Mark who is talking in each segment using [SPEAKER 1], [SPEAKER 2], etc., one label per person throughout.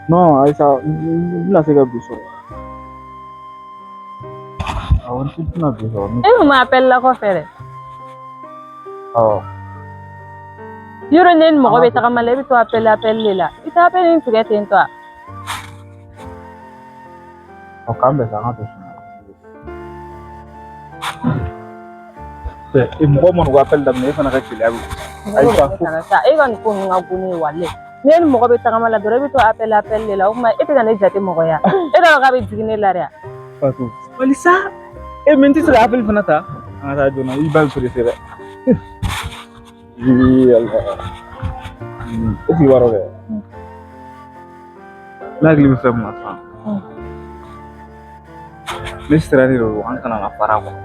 [SPEAKER 1] Non, ayisa, n tɛna se ka bi sɔrɔ. Awɔ, n tɛna bi sɔrɔ.
[SPEAKER 2] E kun bɛ appel la kɔfɛ dɛ.
[SPEAKER 1] Awɔ.
[SPEAKER 2] Yɔrɔ ne ni mɔgɔ bɛ tagama la, e bɛ to appel appel de la. I tɛ appel in tigɛ ten tɔ a?
[SPEAKER 1] Ɔ, k'an bɛn sa, an ka to sini. E mɔgɔ mana u ka appel daminɛ, e fana ka gɛlɛya bɛ.
[SPEAKER 2] Ayisa, e ka nin ko ninnu ka go ne ye walayi. Ne ni mɔgɔ bɛ tagama la dɔrɔn, e bɛ to appel appel de la. O tuma e tɛ ka ne jate mɔgɔ ya. E t'a dɔn k'a bɛ digi ne la dɛ.
[SPEAKER 1] Fatou. Walisa, e min tɛ se ka appel fana ta. An ka taa joona, i ba bɛ pressé dɛ. Ii Allah. E t'i b'a dɔn kɛ. Ne hakili bɛ fɛn min na sisan. Ne sirannen de don an kana na fara a kɔnɔ.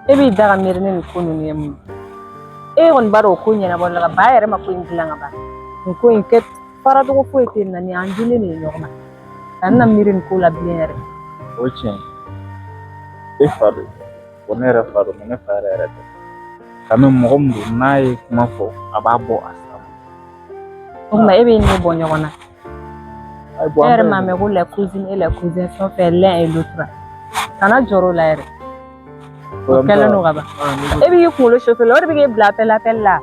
[SPEAKER 2] E b'i da ka miiri ni nin ko ninnu ye mun ye? E kɔni b'a dɔn o ko ɲɛnabɔli la ka ban, a yɛrɛ ma ko in dilan ka ban. Nin ko in kɛ faracogo foyi tɛ nin na, nin y'an dilen de ye ɲɔgɔn ma. Ka n na miiri nin ko la bilen yɛrɛ.
[SPEAKER 1] O ye tiɲɛ ye. E fa don. Wa ne yɛrɛ fa don, ne fa yɛrɛ yɛrɛ tɛ. Ka mɛ mɔgɔ min don n'a ye kuma fɔ, a b'a bɔ a sira ma.
[SPEAKER 2] O tuma e b'i ne bɔ ɲɔgɔn na.
[SPEAKER 1] Ayi,
[SPEAKER 2] E yɛrɛ m'a mɛn ko les cousines et les cousins sont faits l'un et l'autre. Kana jɔrɔ o la yɛrɛ. O kɛlen don ka ban. E b'i kunkolo chauffer la, o de bɛ k'e bila appel appel la.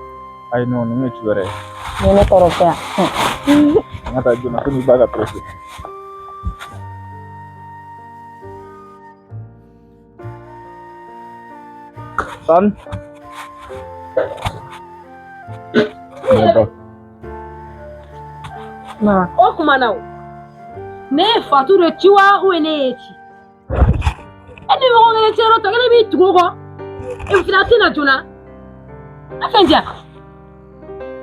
[SPEAKER 1] Ayi, non, nin ye ci wɛrɛ ye.
[SPEAKER 2] Ni ne kɔrɔkɛ yan.
[SPEAKER 1] An ka taa joona komi i ba ka pressé. San.
[SPEAKER 3] O kuma na o, ne ye Fatu de ci wa ou ne ye ci? E ni mɔgɔ kelen cɛ yɔrɔ tɔ kelen b'i tugu o kɔ. E fana tɛ na joona. A fɛn diya.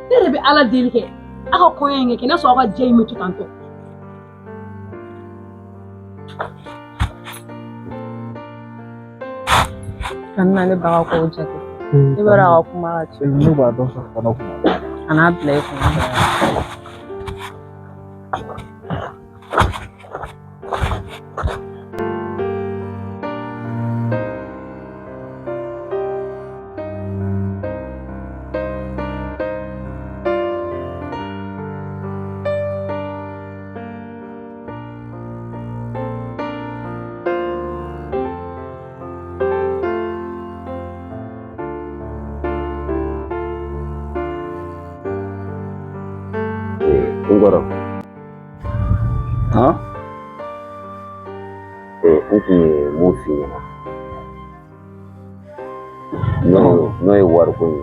[SPEAKER 3] Ne yɛrɛ bɛ Ala deli kɛ. A ka kɔɲɔ in kɛ n'a sɔrɔ aw ka jɛ in bɛ to tan tɔ.
[SPEAKER 2] Kana ne baga k'o jate. I b'a dɔn a ka kuma ka ca.
[SPEAKER 1] Ne b'a dɔn sa, kana kuma.
[SPEAKER 2] Kan'a bila i kunna.
[SPEAKER 4] N kɔrɔ.
[SPEAKER 5] Han?
[SPEAKER 4] N tun ye mun f'i ɲɛna, n'o ye wariko in ye.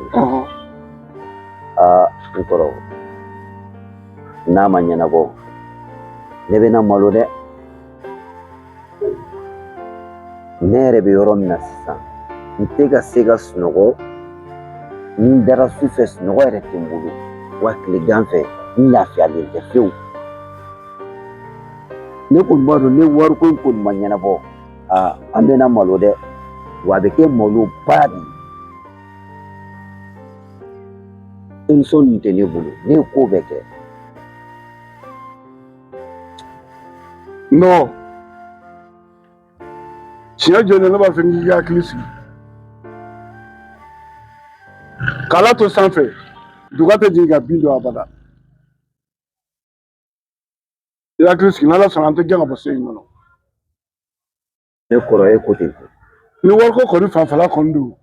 [SPEAKER 4] Aa, n kɔrɔ, n'a ma ɲɛnabɔ, ne bɛna malo dɛ. Ne yɛrɛ bɛ yɔrɔ min na sisan, n tɛ ka se ka sunɔgɔ. N dara su fɛ, sunɔgɔ yɛrɛ tɛ n bolo wa tilegan fɛ n lafiyalen tɛ fiyewu. Ne kɔni b'a dɔn ne wariko in kɔni ma ɲɛnabɔ, aa, an bɛna malo dɛ, wa a bɛ kɛ maloba de ye. Solution nin tɛ ne bolo, ne ye ko bɛɛ kɛ.
[SPEAKER 5] Non, tiɲɛ jɔlen, ne b'a fɛ k'i ka hakili sigi k'ala to sanfɛ, duga tɛ jigin ka bin don abada. I hakili sigi, n'ala sɔnna, an tɛ gɛn ka bɔ so in kɔnɔ.
[SPEAKER 4] Ne kɔrɔ, e ko ten.
[SPEAKER 5] Ni wariko kɔni fanfɛla kɔni don,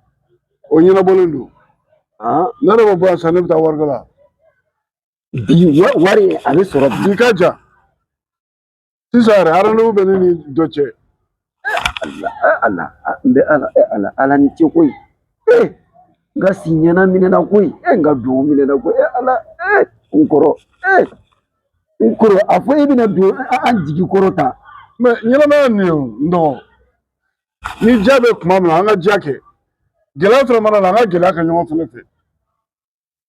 [SPEAKER 5] o ɲɛnabɔlen don. Ne yɛrɛ bɛ bɔ yan sisan, ne bɛ taa wariko la.
[SPEAKER 4] Bi wari a bɛ sɔrɔ bi.
[SPEAKER 5] Bi ka ja sisan yɛrɛ, rendez-vous bɛ ne ni dɔ cɛ.
[SPEAKER 4] Ala ala, n bɛ ala ala ala ni ce koyi. Ee, n ka si ɲɛna minɛna koyi. E, n ka duwawu minɛna koyi. E ala, e n kɔrɔ, e n kɔrɔ, a fɔ e bɛna don an jigi kɔrɔ ta.
[SPEAKER 5] Mais ɲɛnamaya nin ye o, n dɔgɔ, ni diya bɛ tuma min na, an ka diya kɛ. Gɛlɛya fana mana na, an ka gɛlɛya kɛ ɲɔgɔn fana fɛ.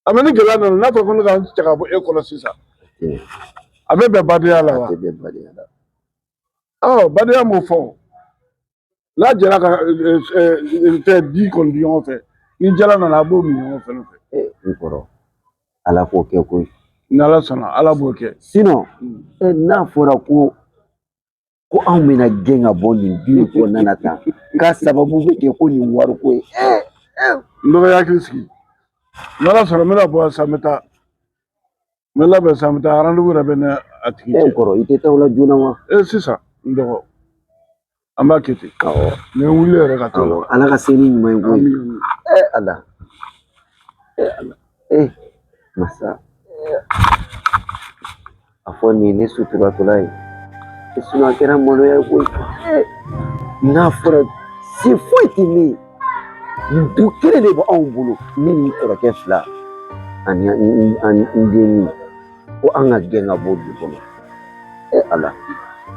[SPEAKER 5] A mɛ ni gɛlɛya nana, n'a fɔra ko ne ka n cɛ ka bɔ e kɔrɔ sisan, a bɛ bɛn badenya la wa?
[SPEAKER 4] A tɛ bɛn badenya la.
[SPEAKER 5] Ɔ, badenya m'o fɔ. N'a jɛra ka fɛn di kɔni di ɲɔgɔn fɛ, ni jala nana, a b'o min ɲɔgɔn fɛ.
[SPEAKER 4] E n kɔrɔ, ala k'o kɛ koyi.
[SPEAKER 5] N'ala sɔnna, ala b'o kɛ.
[SPEAKER 4] Sinon n'a fɔra ko anw bɛna gɛn ka bɔ nin du in kɔnɔna na tan, k'a sababu bɛ kɛ ko nin wariko ye.
[SPEAKER 5] N dɔgɔ, hakili sigi, n'ala sɔnna, n bɛna bɔ yan sisan, n bɛ taa. N bɛ labɛn sisan, n bɛ taa, rendez-vous yɛrɛ bɛ ne a tigi
[SPEAKER 4] E
[SPEAKER 5] cɛ.
[SPEAKER 4] kɔrɔ, i tɛ taa o la joona wa?
[SPEAKER 5] E sisan n dɔgɔ, an b'a kɛ ten.
[SPEAKER 4] Awɔ.
[SPEAKER 5] N bɛ wuli yɛrɛ ka taa o la.
[SPEAKER 4] Awɔ, Ala ka se ni ɲuman ye koyi.
[SPEAKER 5] Amin.
[SPEAKER 4] E Ala, e Ala, e masa. A fɔ nin ye ne suturatɔla ye. E sinɔn a kɛra maloya ye koyi. E n'a fɔra se foyi tɛ ne ye. Nin du kelen de bɛ anw bolo, ne ni n kɔrɔkɛ fila ani n dennin, ko an ka gɛn ka bɔ du kɔnɔ. E Ala,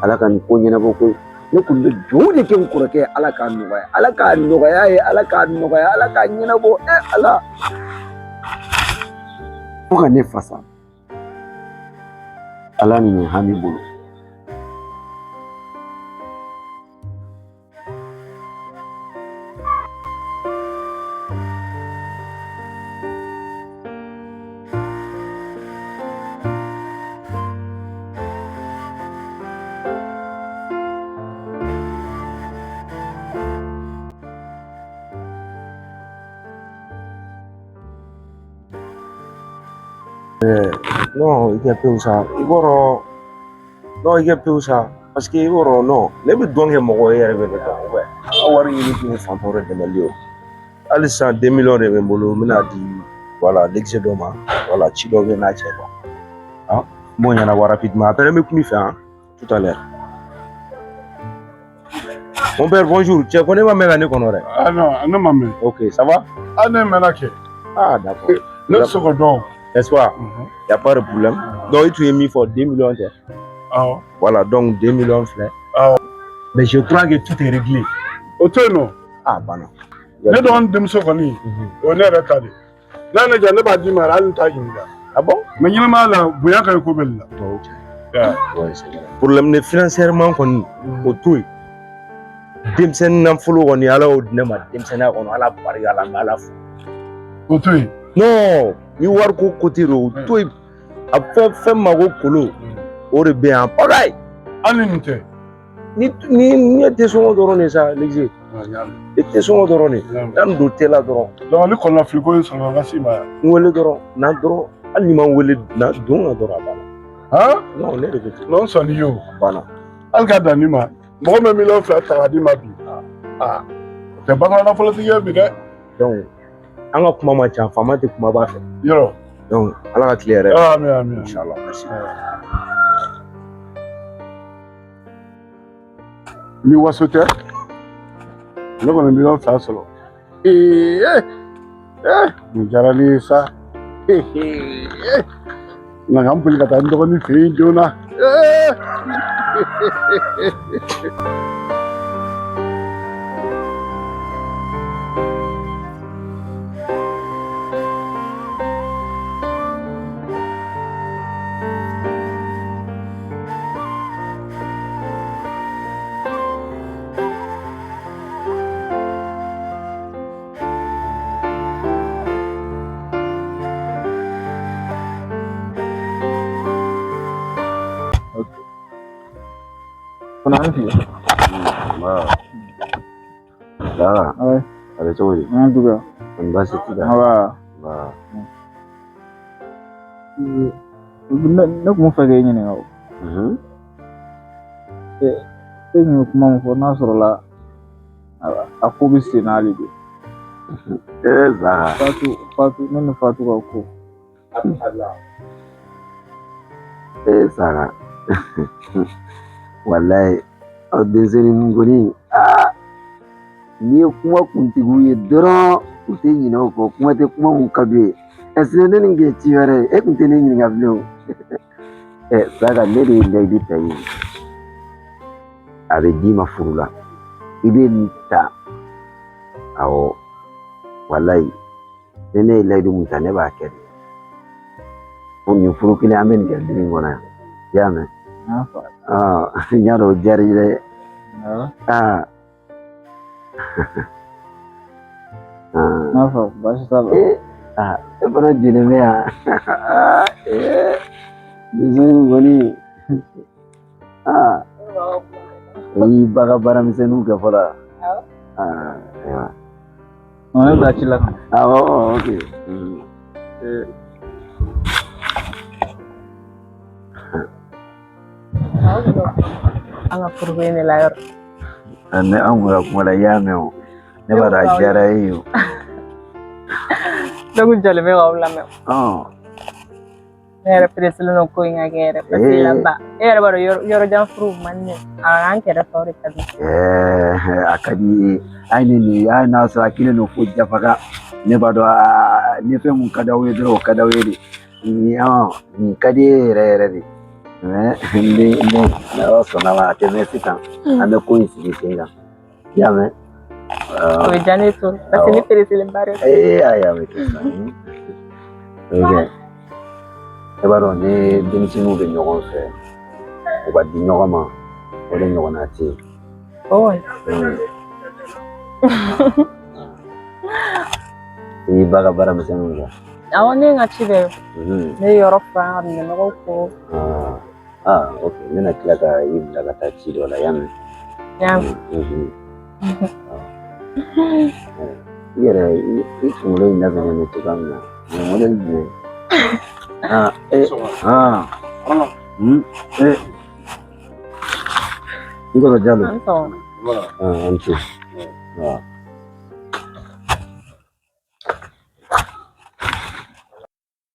[SPEAKER 4] Ala ka nin ko ɲɛnabɔ koyi. Ne kɔni bɛ dugawu de kɛ n kɔrɔkɛ ye, Ala k'a nɔgɔya, Ala k'a nɔgɔya ye, Ala k'a nɔgɔya, Ala k'a ɲɛnabɔ. E Ala, fo ka ne fasa. Ala ni nin hami bolo.
[SPEAKER 6] Non, i kɛ pewu sa. I b'a dɔn, non, i kɛ pewu sa. Parce que i b'a dɔn, non, ne bɛ dɔn kɛ mɔgɔ ye yɛrɛ bɛ ne dɔn. Ouais. An ka wari ɲini kun ye fantanw de dɛmɛli ye o. Hali sisan 2 millions de bɛ n bolo, n bɛna di, voilà, l'exe dɔ ma. Voilà, ci dɔ bɛ n n'a cɛ quoi. Ah, n b'o ɲɛnabɔ rapidement. Après n bɛ kuma i fɛ, hein, tout à l'heure. Mon père, bonjour. Cɛ, ko ne ma mɛn ka ne kɔnɔ dɛ.
[SPEAKER 5] Ah non, ne ma mɛn.
[SPEAKER 6] Ok, ça va?
[SPEAKER 5] Ah, ne mɛnna kɛ.
[SPEAKER 6] Ah, d'accord.
[SPEAKER 5] Ne tɛ se k'o dɔn.
[SPEAKER 6] N'est-ce pas? Y a pas de problème. Donc, i tun ye min fɔ, 2 millions tɛ.
[SPEAKER 5] Awɔ.
[SPEAKER 6] Voilà, donc 2 millions filɛ.
[SPEAKER 5] Awɔ.
[SPEAKER 6] Mais je crois que tout est réglé.
[SPEAKER 5] O to yen nɔ.
[SPEAKER 6] Ah, banna.
[SPEAKER 5] Ne dɔgɔnin denmuso kɔni, o ye ne yɛrɛ ta de ye. N'a ye ne diya, ne b'a d'i ma yɛrɛ, hali n t'a ɲininka.
[SPEAKER 6] Ah bon?
[SPEAKER 5] Mais ɲɛnamaya la, bonya ka ɲi ko bɛɛ de la.
[SPEAKER 6] Ok. Ouais, c'est vrai. Problème de financièrement kɔni, o to yen. Denmisɛnnin nafolo kɔni, Ala y'o di ne ma denmisɛnninya kɔnɔ, Ala barika la, n bɛ Ala fo.
[SPEAKER 5] O to yen.
[SPEAKER 6] Non, ni wariko côté don, o to yen. A fɛn fɛn ma ko kolo, o de bɛ yan. Pagayi!
[SPEAKER 5] Hali ni nin tɛ.
[SPEAKER 6] Ni ye tesɔngɔ dɔrɔn de sa, Lege. I tesɔngɔ dɔrɔn de. N'a nin don tela dɔrɔn.
[SPEAKER 5] Donc ni kɔnɔnafili ko ye sɔrɔ, n ka s'i ma yan.
[SPEAKER 6] N wele dɔrɔn, na dɔrɔn, hali n'i ma n wele, na don ka dɔrɔn, a banna.
[SPEAKER 5] Han?
[SPEAKER 6] Non, ne de ko ten.
[SPEAKER 5] Non, n sɔnn'i ye o.
[SPEAKER 6] A banna.
[SPEAKER 5] Hali ka dan nin ma, mɔgɔ min bɛ miliyɔn 2 ta k'a d'i ma bi. Aa, o tɛ bamanan nafolotigi ye bi dɛ.
[SPEAKER 6] Donc, an ka kuma man ca, faama tɛ kuma b'a fɛ.
[SPEAKER 5] Yɔrɔ.
[SPEAKER 6] Donc, Ala ka tile yɛrɛ.
[SPEAKER 5] Amin, amin.
[SPEAKER 6] Inchallah, merci.
[SPEAKER 5] Ni waso tɛ, ne kɔni miliyɔn 2 sɔrɔ. Ee, ee, nin diyara ne ye sa. Ee, nka ka n boli ka taa n dɔgɔnin fɛ yen joona. Ee.
[SPEAKER 1] Fana an tile.
[SPEAKER 4] Nba. Daga.
[SPEAKER 1] Ouais.
[SPEAKER 4] A bɛ cogo di?
[SPEAKER 1] En tout cas.
[SPEAKER 4] Kɔni baasi t'i la?
[SPEAKER 1] Nba.
[SPEAKER 4] Nba.
[SPEAKER 1] Ne kun fɛ k'e ɲininka o. E tun ye kuma min fɔ, n'a sɔrɔla a ko bɛ sen na hali bi.
[SPEAKER 4] E Zaga.
[SPEAKER 1] Fatu, Fatu, ne ni Fatu ka ko.
[SPEAKER 4] E Zaga. Walayi, aw denmisɛnnin kɔni, aa, n'i ye kuma kuntigiw ye dɔrɔn, u tɛ ɲinɛ o kɔ, kuma tɛ kuma mun ka d'u ye. Ɛ ne nin kɛ ci wɛrɛ ye, e tun tɛ ne ɲininka bilen o. Ɛ Zaga, ne de ye layidu ta i ye. A bɛ d'i ma furu la. I bɛ nin ta. Awɔ. Walayi, ni ne ye layidu mun ta, ne b'a kɛ de. Ko nin furu kelen, an bɛ nin kɛ du in kɔnɔ yan. I y'a mɛn? N y'a dɔn o diyara i ye dɛ. Aa.
[SPEAKER 1] N'a fɔ baasi t'a la.
[SPEAKER 4] Ee, aa, e fana jɛlen bɛ yan. Ee, denmisɛnnin kɔni. Aa, i y'i ba ka baaramisɛnninw kɛ fɔlɔ. Aa, ayiwa.
[SPEAKER 1] Ne bɛ taa ci la ka na.
[SPEAKER 4] Awɔ, ok.
[SPEAKER 2] ka an ka furuko in de la yɔrɔ.
[SPEAKER 4] Ne an kun ka kuma la, i y'a mɛn o. Ne b'a dɔn a diyara e ye o.
[SPEAKER 2] Ne kun jɔlen bɛ k'aw lamɛn. Ne yɛrɛ pereselen don ko in ka kɛ yɛrɛ parce que la ba e yɛrɛ b'a dɔn yɔrɔ jan furu man di ne ye. A k'an kɛrɛfɛ o de ka di.
[SPEAKER 4] A ka di i ye. Hali ni nin hali n'a sɔrɔ a kelen don fo jafaga, ne b'a dɔn ni fɛn mun ka d'aw ye dɔrɔn, o ka d'aw ye de. Nin ka di e yɛrɛ yɛrɛ de. Mais n bɛ n n'Ala sɔnna ma, a tɛ mɛn sisan, an bɛ ko in sigi sen kan. I y'a mɛn?
[SPEAKER 2] O bɛ diya ne ye trop parce que ne pereselenba de don.
[SPEAKER 4] Ee, ayi, a bɛ kɛ sisan. O bɛ kɛ. E b'a dɔn ni denmisɛnninw bɛ ɲɔgɔn fɛ, u ka di ɲɔgɔn ma, o de ɲɔgɔnna tɛ yen.
[SPEAKER 2] O kɔni.
[SPEAKER 4] I y'i ba ka baara misɛnninw kɛ?
[SPEAKER 2] Awɔ, ne ye n ka ci bɛɛ. Ne ye yɔrɔ furan, ka minɛnɔgɔw ko.
[SPEAKER 4] Ah, ok. N bɛna tila ka i bila ka taa ci dɔ la, y'a mɛn?
[SPEAKER 2] Y'a mɛn.
[SPEAKER 4] I yɛrɛ, i kunkolo in labɛnnen don cogoya min na, nin modèle jumɛn? Ah, eh, ah. Eh. N kɔrɔ Jalo.
[SPEAKER 2] An sɔgɔma.
[SPEAKER 4] Ah, an ce. Ah.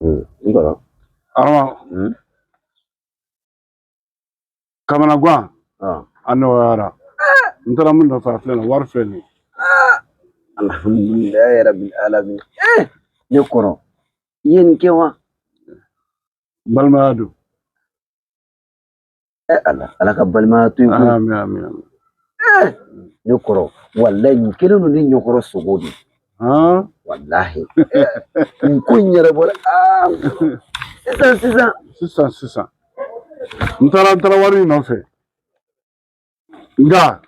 [SPEAKER 4] N kɔrɔ.
[SPEAKER 5] Arama. Kamanagan. A nɔgɔyara. N taara min nɔfɛ, a filɛ nin ye, wari filɛ nin ye.
[SPEAKER 4] Alhamdulilayi rabbil alamin. Ne kɔrɔ, i ye nin kɛ wa?
[SPEAKER 5] Balimaya don.
[SPEAKER 4] Ala, Ala ka balimaya to yen koyi.
[SPEAKER 5] Amin, amin, amin.
[SPEAKER 4] Ne kɔrɔ, walayi nin kɛlen don ne ɲɛkɔrɔ sogo de. Walahi. Nin ko in yɛrɛ bɔra. Aa, sisan sisan.
[SPEAKER 5] Sisan sisan. N taara wari in nɔfɛ. Nka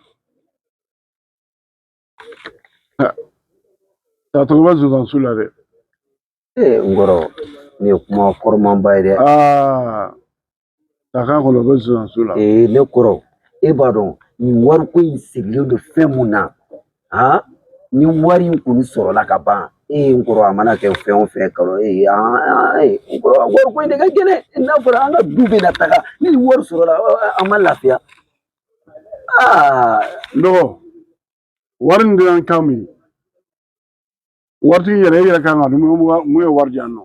[SPEAKER 5] taacogo bɛ zonzansu la dɛ.
[SPEAKER 4] Ee, n kɔrɔ, nin ye kuma kɔrɔmanba ye dɛ.
[SPEAKER 5] Aa, ta k'a kɔnɔ, o bɛ zonzansu la.
[SPEAKER 4] Ee, ne kɔrɔ, e b'a dɔn nin wariko in sigilen don fɛn mun na, han, ni wari in kɔni sɔrɔla ka ban, ee, n kɔrɔ, a mana kɛ fɛn o fɛn kalo, ee, ee, n kɔrɔ, wariko in de ka gɛlɛn. N'a fɔra an ka du bɛna taga ni nin wari sɔrɔla, an ma lafiya. Aa.
[SPEAKER 5] N dɔgɔ, wari in dilan kan min ye, waritigi yɛrɛ, e yɛrɛ kan ka dɔn mun ye wari di yan nɔ.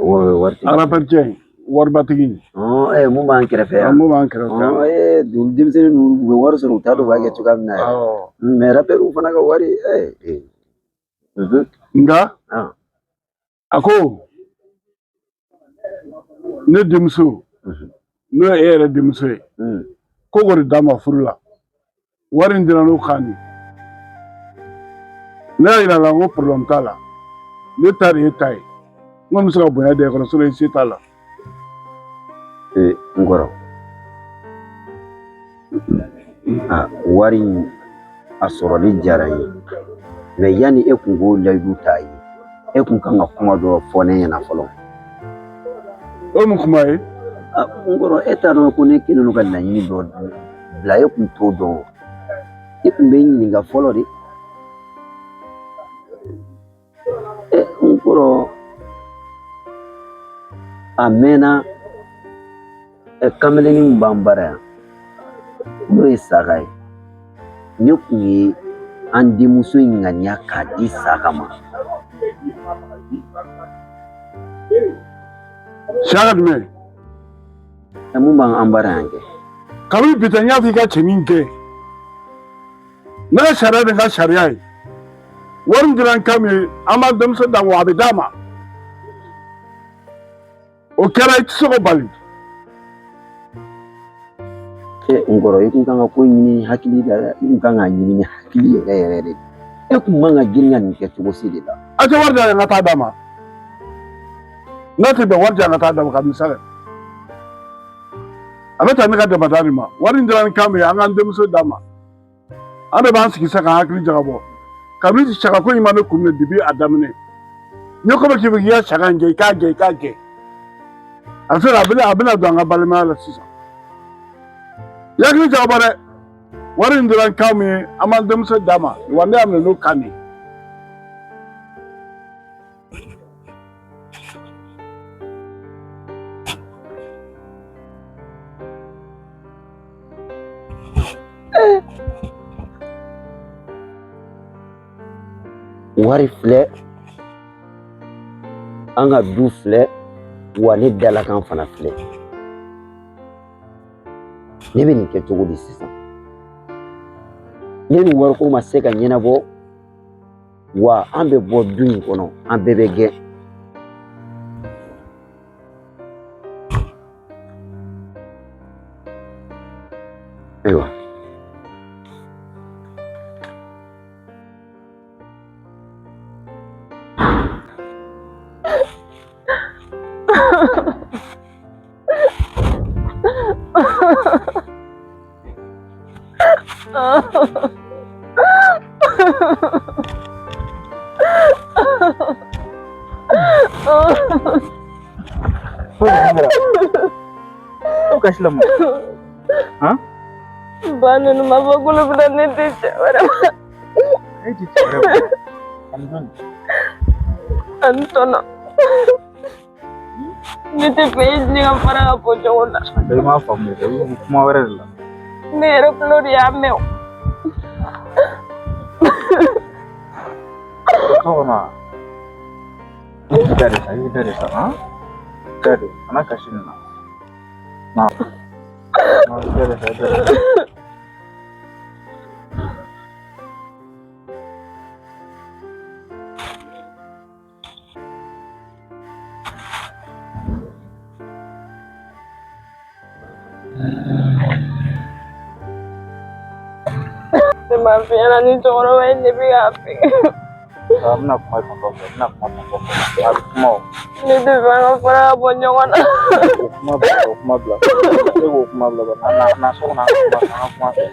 [SPEAKER 4] Waritigi.
[SPEAKER 5] Rappeur cɛ in, waribatigi in.
[SPEAKER 4] Mun b'an kɛrɛfɛ yan.
[SPEAKER 5] Mun b'an kɛrɛfɛ yan.
[SPEAKER 4] Denmisɛnnin ninnu, u bɛ wari sɔrɔ, u t'a dɔn u b'a kɛ cogoya min na yɛrɛ. Mais rappeur fana ka wari, ee.
[SPEAKER 5] Nka a ko ne denmuso, n'o ye e yɛrɛ denmuso ye, ko k'o de d'a ma furu la. Wari in dira n'o kan de. Ne y'a yira a la n ko problème t'a la, ne ta de ye ta ye. N kɔni bɛ se ka bonya da i kɔrɔ, sinon i se t'a la.
[SPEAKER 4] Ee, n kɔrɔ, a wari in a sɔrɔli diyara n ye, mais yanni e kun k'o layidu ta ye, e kun kan ka kuma dɔ fɔ ne ɲɛna fɔlɔ.
[SPEAKER 5] O mun kuma ye?
[SPEAKER 4] N kɔrɔ, e t'a dɔn ko ne kɛlen don ka laɲini dɔ bila, e kun t'o dɔn. I kun bɛ n ɲininka fɔlɔ de. N kɔrɔ, a mɛnna, kamalennin min b'an bara yan, n'o ye Saka ye, ne kun ye an denmuso in ŋaniya k'a di Saka ma.
[SPEAKER 5] Saka jumɛn?
[SPEAKER 4] Mun b'an bara yan kɛ?
[SPEAKER 5] Kabini bi tɛ, n y'a fɔ i ka cɛnin gɛn. Ne ka sariya de ka sariya ye. Wari min dira n kan min ye, an b'an denmuso d'a ma, a bɛ d'a ma. O kɛra, i tɛ se k'o bali.
[SPEAKER 4] N kɔrɔ, i kun kan ka ko ɲini hakili la, i kun kan k'a ɲini ni hakili yɛrɛ yɛrɛ de. E kun man ka girin ka nin kɛ cogo si de la.
[SPEAKER 5] A tɛ wari di yan ka taa d'a ma. N'a tɛ bɛn, wari di yan ka taa d'a ma ka misali. A bɛ taa ne ka damada de ma. Wari in dira ni kan min ye, an k'an denmuso d'a ma. An de b'an sigi sisan k'an hakili jagabɔ. Kabini sagako in ma ne kun minɛ depuis a daminɛ. N ye ko bɛ k'i fɛ k'i ka saga in gɛn, i k'a gɛn, i k'a gɛn. A bɛ se ka a bɛna don an ka balimaya la sisan. I hakili jagabɔ dɛ. Wari in dira ni kan min ye, an b'an denmuso d'a ma. Wa ne y'a minɛ n'o kan de ye.
[SPEAKER 4] Wari filɛ, an ka du filɛ, wa ne dalakan fana filɛ. Ne bɛ nin kɛ cogo di sisan? Ne ni wariko ma se ka ɲɛnabɔ, wa an bɛ bɔ du in kɔnɔ, an bɛɛ bɛ gɛn. Ayiwa,
[SPEAKER 1] Kasi la mun?
[SPEAKER 2] Ba ninnu m'a fɔ k'olu bɛna ne di cɛ wɛrɛ ma.
[SPEAKER 1] E ti cɛ wɛrɛ ma. Ani jɔni?
[SPEAKER 2] Ani tɔnɔ. Ne tɛ fɛ e ni ne ka fara ka bɔ ɲɔgɔn na.
[SPEAKER 1] I m'a faamu dɛ, i bɛ kuma wɛrɛ de la.
[SPEAKER 2] Ne yɛrɛ tulo de y'a mɛn o.
[SPEAKER 1] So kɔnɔ wa? I b'i da de sa, i b'i da de sa, han? Da de, kana kasi nin na. Na. Na, i da de sa, i da de.
[SPEAKER 2] Ne m'a f'i ɲɛna ni cɛkɔrɔba in de bɛ k'a fɛ.
[SPEAKER 1] A bɛna kuma tɔntɔn fɛ, n bɛna kuma tɔntɔn fɛ. A bɛ kuma o.
[SPEAKER 2] Ne tɛ fɛ an ka fara ka bɔ ɲɔgɔn na.
[SPEAKER 1] O kuma bila, o kuma bila. E k'o kuma bila, na na so kɔnɔ an ka kuma, an ka kuma fɛ.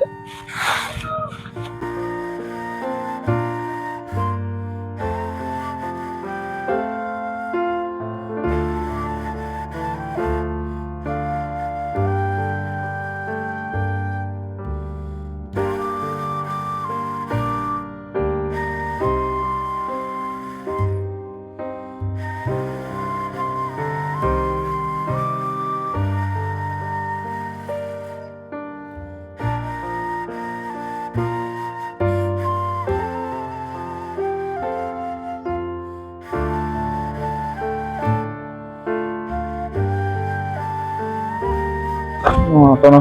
[SPEAKER 1] Tɔnɔ.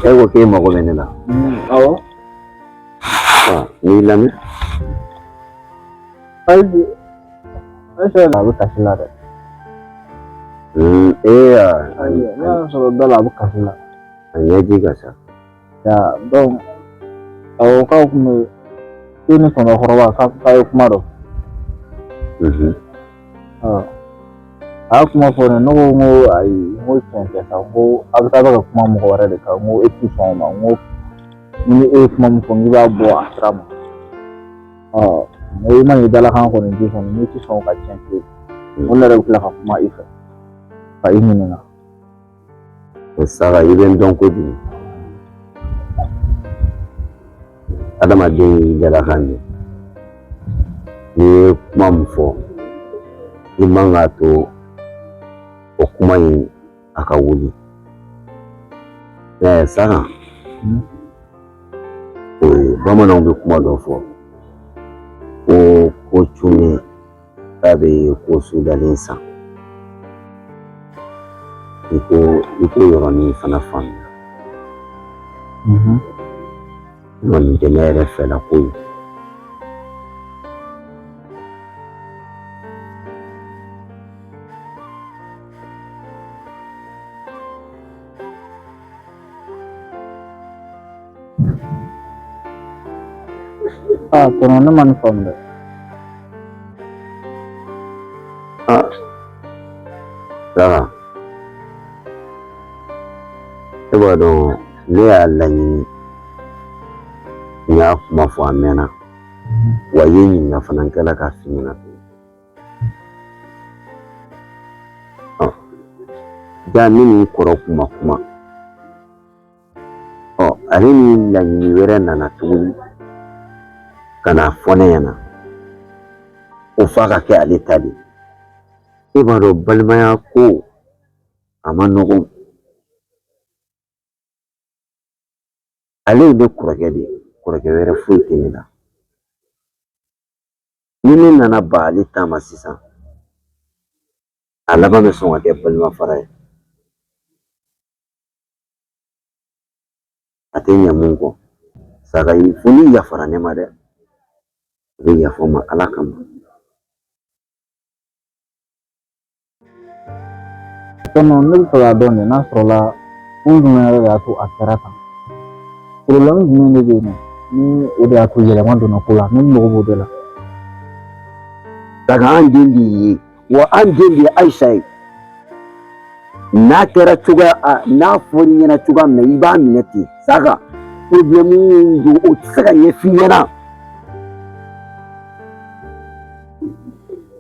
[SPEAKER 4] E ko k'e mago bɛ ne la.
[SPEAKER 1] Awɔ.
[SPEAKER 4] N y'i lamɛn.
[SPEAKER 1] Ayi, Ayisa a bɛ kasi la dɛ.
[SPEAKER 4] E y'a.
[SPEAKER 1] Ayi, ne y'a sɔrɔ da la a bɛ kasi la.
[SPEAKER 4] A ɲɛji ka sa.
[SPEAKER 1] Ya, donc awɔ k'aw kun bɛ e ni tɔntɔnkɔrɔba k'a ye kuma dɔ. A y'a kuma fɔ ne, ne ko n ko ayi, n ko tiɲɛ tɛ sa, n ko a bɛ taa bɛ ka kuma mɔgɔ wɛrɛ de kan, n ko e ti sɔn o ma, n ko ni e ye kuma min fɔ n k'i b'a bɔ a sira ma. N ko i ma n'i dalakan kɔni di kɔni, n'i ti sɔn ka tiɲɛ fiyewu, n ko ne yɛrɛ bɛ tila ka kuma i fɛ ka i ɲininka.
[SPEAKER 4] Saka, i bɛ n dɔn kojugu. Adamaden y'i dalakan de. N'i ye kuma min fɔ, i man k'a to o kuma in a ka wuli. Saka, bamananw bɛ kuma dɔ fɔ ko ko cunnen k'a bɛ ko sudalen san. I ko i k'o yɔrɔnin fana faamuya. Nin tɛ ne yɛrɛ fɛla ko ye.
[SPEAKER 1] Aa tɔnɔ, ne ma nin faamu dɛ.
[SPEAKER 4] Aa Saka, e b'a dɔn ne y'a laɲini, n y'a kuma fɔ a mɛnna, wa i ye n ɲininka fana, n kɛla k'a f'i ɲɛna tuguni. Ja ne ni n kɔrɔ kun ma kuma. Ale ni laɲini wɛrɛ nana tuguni ka n'a fɔ ne ɲɛna ko f'a ka kɛ ale ta de ye. E b'a dɔn balimaya ko a man nɔgɔn. Ale ye ne kɔrɔkɛ de ye, kɔrɔkɛ wɛrɛ foyi tɛ ne la. Ni ne nana ban ale ta ma sisan, a laban bɛ sɔn ka kɛ balima fara ye. A tɛ ɲɛ mun kɔ. Saga fo n'i yafara ne ma dɛ. I bɛ yafa n ma Ala kama.
[SPEAKER 1] Tɔnɔ, ne bɛ fɛ k'a dɔn de, n'a sɔrɔla kun jumɛn yɛrɛ de y'a to a kɛra tan? Problème jumɛn de bɛ yen nɔ ni o de y'a to yɛlɛma donna ko la? Ne mago b'o de la.
[SPEAKER 4] Saga, an den de ye, wa an den de ye Ayisa ye. N'a kɛra cogoya a n'a fɔr'i ɲɛna cogoya min na, i b'a minɛ ten. Saga, problème min don, o tɛ se ka ɲɛf'i ɲɛna.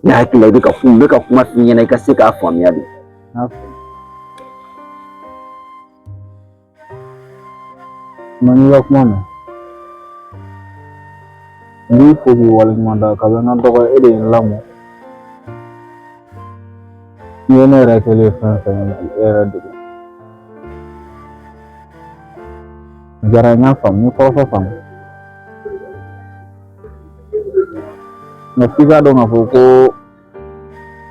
[SPEAKER 4] Ne hakili la, i bɛ ka kuma, n bɛ ka kuma f'i ɲɛna i ka se k'a faamuya de.
[SPEAKER 1] N'a fɔ ma n'i ka kuma mɛn, n b'i fo k'i waleɲuman dɔn. Kabini n ka dɔgɔ, e de ye n lamɔ. N'i ye ne yɛrɛ kɛlen ye fɛn fɛn ye bi, e yɛrɛ de don. Jara, n y'a faamu, n ye kɔrɔfɔ faamu. Nka f'i k'a dɔn k'a fɔ ko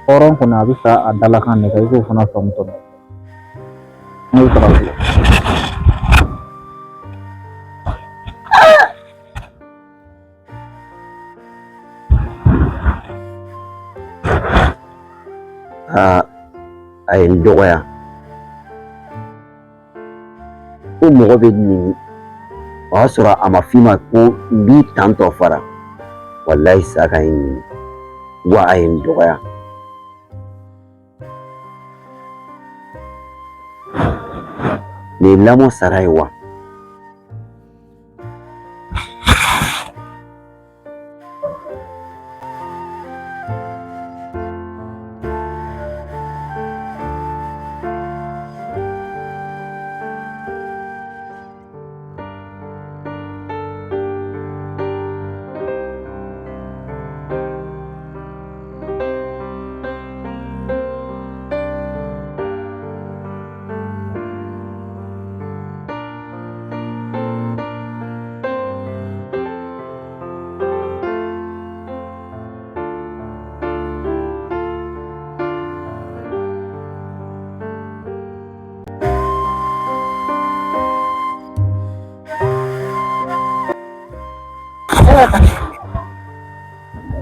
[SPEAKER 1] hɔrɔn kɔni, a bɛ sa a dalakan de kan. I k'o fana faamu tɔnɔ. Ne bɛ taga fɔlɔ.
[SPEAKER 4] Aa, a ye n dɔgɔya ko mɔgɔ bɛ neni, o y'a sɔrɔ a ma f'i ma ko n b'i tantɔ fara. Walayi, Saga ye n neni, wa a ye n dɔgɔya. Nin ye lamɔ sara ye wa?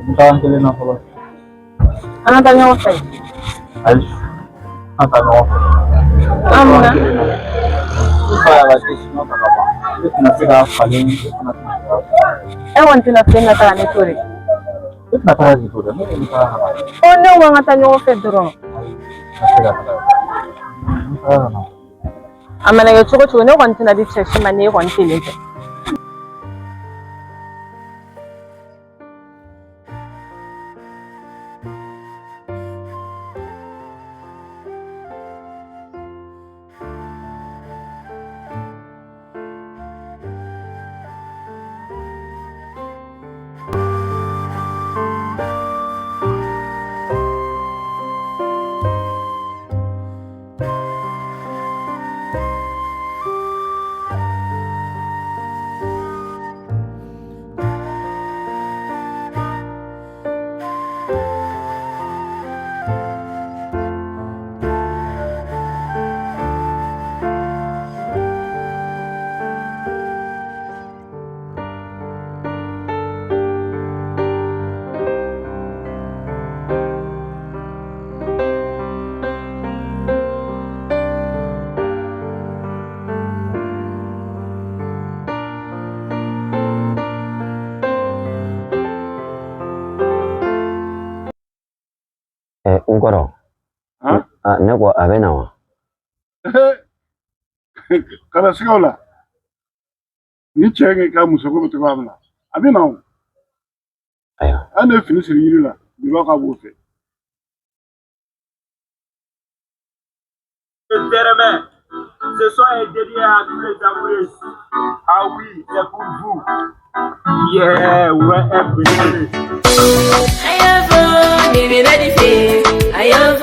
[SPEAKER 1] N taara n kelen na fɔlɔ.
[SPEAKER 2] An ka taa ɲɔgɔn fɛ.
[SPEAKER 1] Ayi, an taa ɲɔgɔn fɛ.
[SPEAKER 2] An mun na?
[SPEAKER 1] I fa y'a ka décision ta ka ban. Ne tɛna se k'a falen, e fana tɛna se k'a falen.
[SPEAKER 2] E kɔni tɛna sen ka taga ne to de.
[SPEAKER 1] E tɛna taga k'i to dɛ, ne kɔni taga ka na.
[SPEAKER 2] Ɔ, ne ko an ka taa ɲɔgɔn fɛ dɔrɔn.
[SPEAKER 1] Ayi, n tɛ se ka taga. N taga ka na.
[SPEAKER 2] A mana kɛ cogo cogo, ne kɔni tɛna di cɛ si ma n'e kɔni kelen tɛ.
[SPEAKER 4] N kɔrɔ, ne ko a bɛ na wa?
[SPEAKER 5] Kana siga o la. Ni cɛ in ka musoko bɛ cogoya min na, a bɛ na o.
[SPEAKER 4] Ayiwa.
[SPEAKER 5] An de ye fini siri yiri la bi, b'a k'a b'o fɛ.
[SPEAKER 7] Ce son est dédié à tous les amoureux. Ah oui, c'est pour vous. Yeah, ouais, un peu.
[SPEAKER 8] A y'a fɔ, bébé bɛ di fɛ, a y'a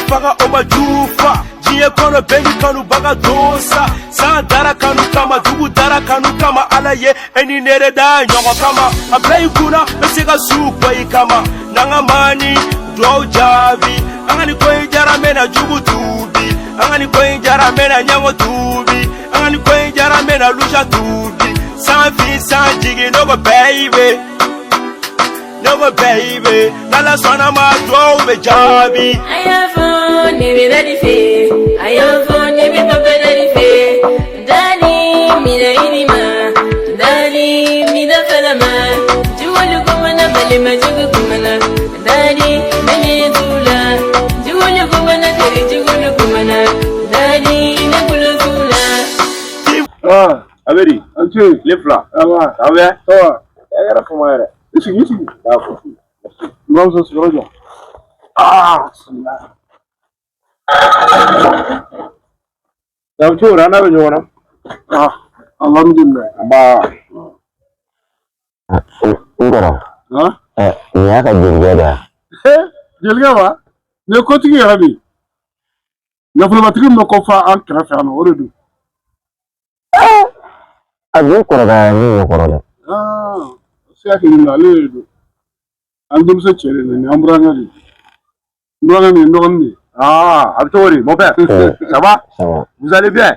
[SPEAKER 7] faga o ma jufa diɲɛ kɔnɔ bɛɛ ni kanubaga don sa san dara kanu kama dugu dara kanu kama ala ye e ni ne de da ɲɔgɔn kama a bila i kunna n bɛ se ka su bɔ i kama n'an ka maani duwawu jaabi an ka nin ko in jara n bɛna jugu tuubi an ka nin ko in jara n bɛna ɲɛngo tuubi an ka nin ko in jara n bɛna luja tuubi san fin san jigin ne ko baby ne ko baby n'ala sɔnna ma duwawu bɛ jaabi.
[SPEAKER 8] A y'a fɔ ne bɛ daddy fɛ a y'a fɔ ne bɛ papa daddy fɛ daddy minɛ i ni ma daddy minɛ fana ma jugulu kumana balima jugu kumana daddy ne ɲɛ t'u la jugulu kumana teri jugulu kumana daddy ne kulo t'u la.
[SPEAKER 5] Ah,
[SPEAKER 6] A bɛ di?
[SPEAKER 5] an ce.
[SPEAKER 6] Tile fila.
[SPEAKER 5] Awa,
[SPEAKER 6] A bɛ?
[SPEAKER 5] ça va.
[SPEAKER 6] E yɛrɛ fama yɛrɛ.
[SPEAKER 5] I sigi, i sigi.
[SPEAKER 6] D'accord.
[SPEAKER 5] N bamuso sigiyɔrɔ jɔ. Ah, bisimilah.
[SPEAKER 6] A bɛ cogo di? An n'a bɛ ɲɔgɔn na?
[SPEAKER 5] Ah, alhamdulilayi.
[SPEAKER 6] Nba.
[SPEAKER 9] N kɔrɔ
[SPEAKER 5] Han?
[SPEAKER 9] nin y'a ka jelikɛ de ye.
[SPEAKER 5] Jelikɛ wa? Nin ye kotigi yɛrɛ de ye. Nafolobatigi min bɛ kɔfɛ an kɛrɛfɛ yan nɔ, o de don.
[SPEAKER 9] A dun kɔrɔbayara min ye kɔrɔ dɛ.
[SPEAKER 5] Ah, siya kelen don, ale de don. An denmuso cɛ de don, nin y'an burankɛ de ye. N burankɛ nin ye n dɔgɔnin de ye.
[SPEAKER 6] Ah, a bɛ cogo di? Mon père. Ça va?
[SPEAKER 9] Ça va.
[SPEAKER 6] Vous allez bien?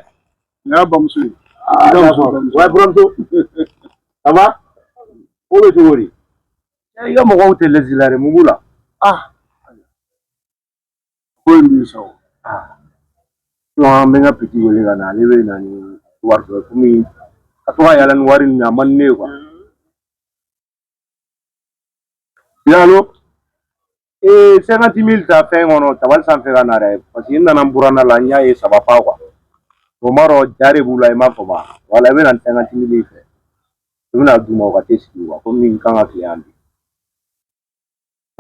[SPEAKER 5] Nin y'a bamuso ye.
[SPEAKER 6] Ah, d'accord. Ouais, buramuso. Ça va? O bɛ cogo di? I ka mɔgɔw tɛ lɛsi la dɛ, mun b'u la?
[SPEAKER 5] Ah, ko in b'i sa o.
[SPEAKER 6] Non, an bɛ n ka petit wele ka na, ale bɛ na ni wari dɔ ye komi ka to ka yala ni wari nin a man di ne ye quoi. Oui, allo? Ee, 50 000 ta fɛn kɔnɔ tabali sanfɛ ka na dɛ parce que n nana n buranna la n y'a ye ça va pas quoi. O m'a dɔn ja de b'u la i m'a faamu wa? Voilà, i bɛ na ni 50 000 ye fɛ. I bɛna d'u ma u ka te sigi quoi komi n kan ka tile yan bi.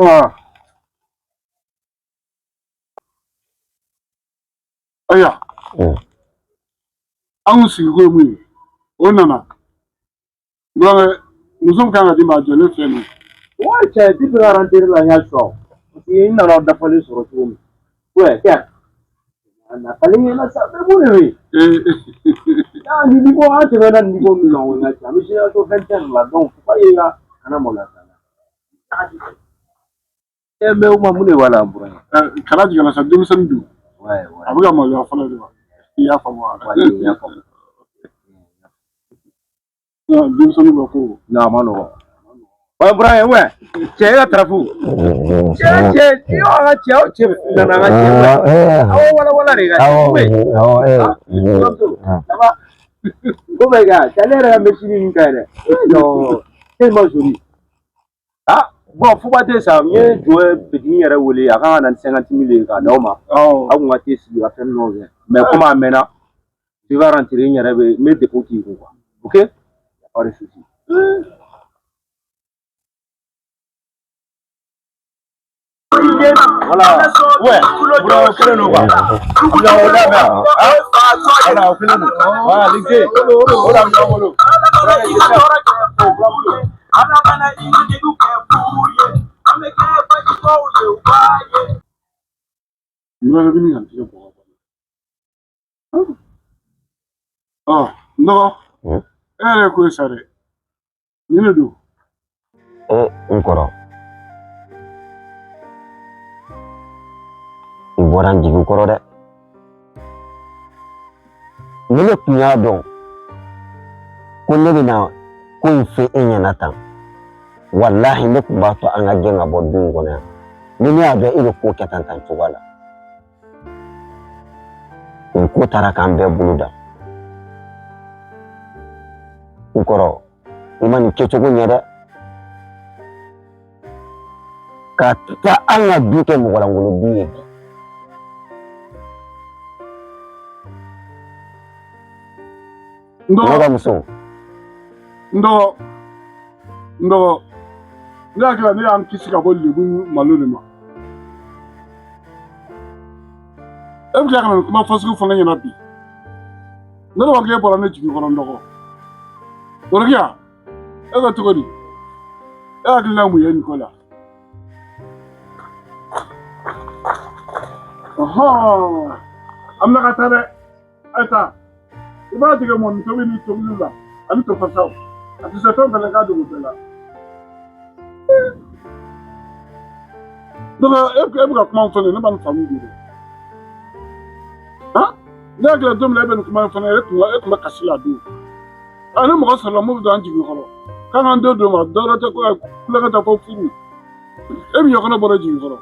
[SPEAKER 5] Ah. Ayiwa. An kun sigiko ye mun ye, o nana. N burankɛ, muso min kan ka d'i ma a jɔlen filɛ nin ye.
[SPEAKER 6] Ouais, cɛ, depuis ka rentrée la n y'a choix parce que n nana dafalen sɔrɔ cogo min. Ouais, tiens. A nafalen ɲɛna sa, mais mun de bɛ yen? Ah, nin niveau an tɛmɛna nin niveau min kan o ye n ka cɛ, an bɛ génération 21 la donc faut pas i ka kana maloya sa. Eh, mais o ma mun de b'a la n burankɛ?
[SPEAKER 5] Kana jigin a la sa, denmisɛnnin don.
[SPEAKER 6] Ouais, ouais.
[SPEAKER 5] A bɛ ka maloya fɔlɔ de wa? I y'a faamu wa?
[SPEAKER 6] Ouais, n y'a faamu.
[SPEAKER 5] Denmisɛnnin ka ko.
[SPEAKER 6] Non, a ma nɔgɔn. Ouais, burankɛ, ouais. Cɛ, e ka tarafu. Cɛ, cɛ, i y'o an ka cɛ, aw cɛ nana an ka cɛ, ouais. Awɔ, wala wala de ka cɛ.
[SPEAKER 9] Awɔ,
[SPEAKER 6] Ouais.
[SPEAKER 9] awɔ,
[SPEAKER 6] Ah, buramuso, ça va? Oh my God, cɛ, ale yɛrɛ ka mèche nin ka ɲi dɛ. Non, tellement joli. Ah, bon, fuba tɛ sa, n ye jɔ petit yɛrɛ wele, a kan ka na ni 50 000 ye k'a d'aw ma.
[SPEAKER 5] Awɔ.
[SPEAKER 6] Aw kun ka te sigi ka fɛn dɔw kɛ. Mais comme a mɛnna, je vais rentrer n yɛrɛ bɛ n bɛ dépôt k'i kun quoi. Ok? Pas de souci. Voilà. Ouais. Bro, kelen don quoi. Bila o da bɛ. Ah, voilà, o kelen don. Voilà, lycée. O la bɛ ɲɔgɔn bolo.
[SPEAKER 7] Ala kana i ka jeliw kɛ fu ye an bɛ kɛ bajibaaw ye u b'a ye.
[SPEAKER 5] N burankɛ bɛ nin ka n tigɛ bɔ ka bɔ. Ɔ, n dɔgɔ, e yɛrɛ ye ko ye sa dɛ. Nin de don.
[SPEAKER 9] N kɔrɔ. I bɔra n jigi kɔrɔ dɛ. Ni ne tun y'a dɔn ko ne bɛna ko in fɔ e ɲɛna tan, walahi ne tun b'a to an ka gɛn ka bɔ du in kɔnɔ yan. Ni ne y'a dɔn e bɛ ko kɛ tan tan cogoya la. Nin ko taara k'an bɛɛ bolo da. N kɔrɔ, i ma nin kɛcogo ɲɛ dɛ. Ka taa an ka du kɛ mɔgɔlankolon du ye bi.
[SPEAKER 5] N dɔgɔ.
[SPEAKER 9] Ne ka muso.
[SPEAKER 5] N dɔgɔ, n dɔgɔ, ne hakili la ne y'an kisi ka bɔ lebu malo de ma. E bɛ tila ka na nin kuma fasugu fɔ ne ɲɛna bi. Ne de b'a k'e bɔra ne jigi kɔrɔ n dɔgɔ. Worokiya, e ko cogo di? E hakilina mun ye nin ko la? Ɔhɔn, an bɛna ka taa dɛ. A ye taa. I b'a dege mɔni tobi ni tobili la ani tofasaw. A tɛ se fɛn fɛn la i k'a dege o bɛɛ la. Donc e bɛ ka kuma min fɔ nin ye, ne ma nin faamu bi dɛ. Han? Ne hakili la don min na e bɛ nin kuma in fɔ ne ye, e tun bɛ kasi la don. A ni mɔgɔ sɔrɔla mun bɛ don an jigi kɔrɔ. K'an k'an den d'o ma, dɔwɛrɛ tɛ ko kulonkɛ tɛ fo furu. E min ɲɔgɔnna bɔra jigi kɔrɔ.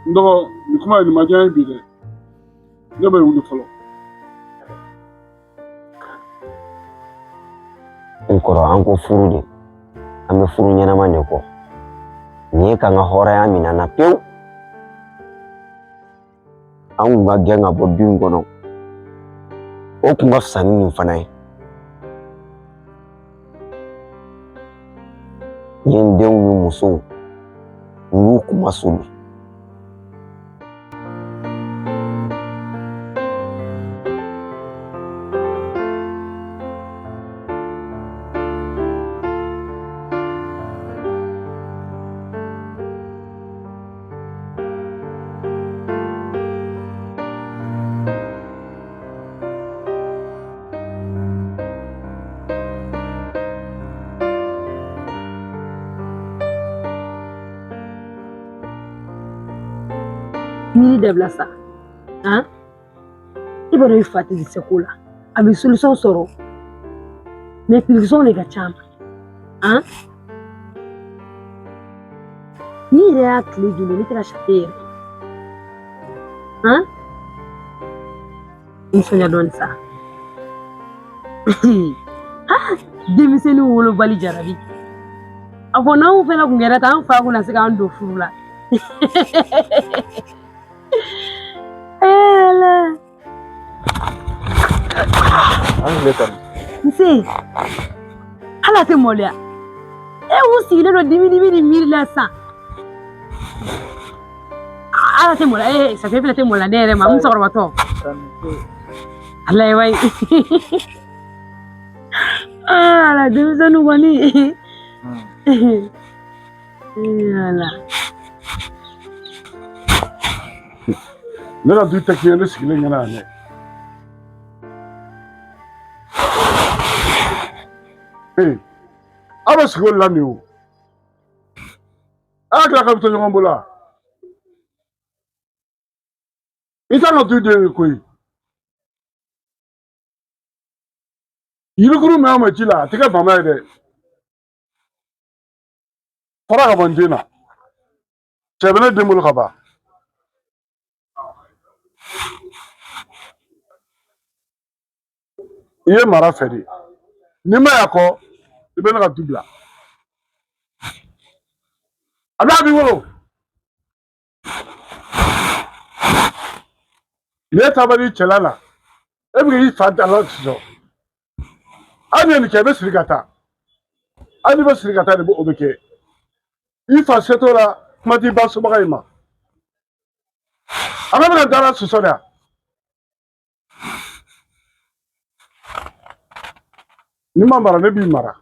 [SPEAKER 5] N dɔgɔ, nin kuma in nin ma diya n ye bi dɛ. Ne bɛ wuli fɔlɔ.
[SPEAKER 9] N kɔrɔ, an ko furu de, an bɛ furu ɲɛnama de kɔ. Nin ye k'an ka hɔrɔnya minɛ an na pewu. An kun ka gɛn ka bɔ du in kɔnɔ, o kun ka fisa ni nin fana ye. N ye n denw ni musow, n y'u kunmasuli.
[SPEAKER 3] Miiri dabila sa, han, i b'a dɔn i fa tɛ se ko la, a bɛ solution sɔrɔ, mais pression de ka ca a ma. Han, n'i yɛrɛ y'a tile joli, ne tɛ ka safe yɛrɛ. Han, nisɔndiya dɔɔni sa. Denmisɛnnin wolobali jarabi a fɔ n'anw fɛnɛ kun kɛra tan, an fa kun na se k'an don furu la. Ala.
[SPEAKER 1] An tile kɔni.
[SPEAKER 3] Nse, hali a tɛ maloya. E u sigilen don dimi dimi ni miiri la sisan. Ala tɛ maloya, ee safe fɛnɛ tɛ maloya ne yɛrɛ ma, n musokɔrɔbatɔ. Ala ye wayi. Ala, denmisɛnninw kɔni. Ala.
[SPEAKER 5] Ne ka du tɛ tiɲɛ ne sigilen ɲɛna yan dɛ. Ee, aw bɛ sigi o de la nin ye o. A y'a tila k'a bɛ to ɲɔgɔn bolo wa? I t'an ka du den ye koyi. Yirikuru mɛn o mɛn ji la, a tɛ kɛ bama ye dɛ. Fara ka bɔ n den na. Cɛ bɛ ne den bolo ka ban. I ye mara fɛ de. N'i ma y'a kɔ, i bɛ ne ka du bila. A b'a b'i bolo. N'i taabali cɛla la, e bɛ k'i fa da la sɔsɔ. Hali n'i ye nin kɛ, i bɛ siri ka taa. Hali n'i bɛ siri ka taa de, o bɛ kɛ. I fa se t'o la, kuma t'i ba sobaga in ma. A bɛ bɛna da la sɔsɔ de wa? N'i ma mara, ne b'i mara.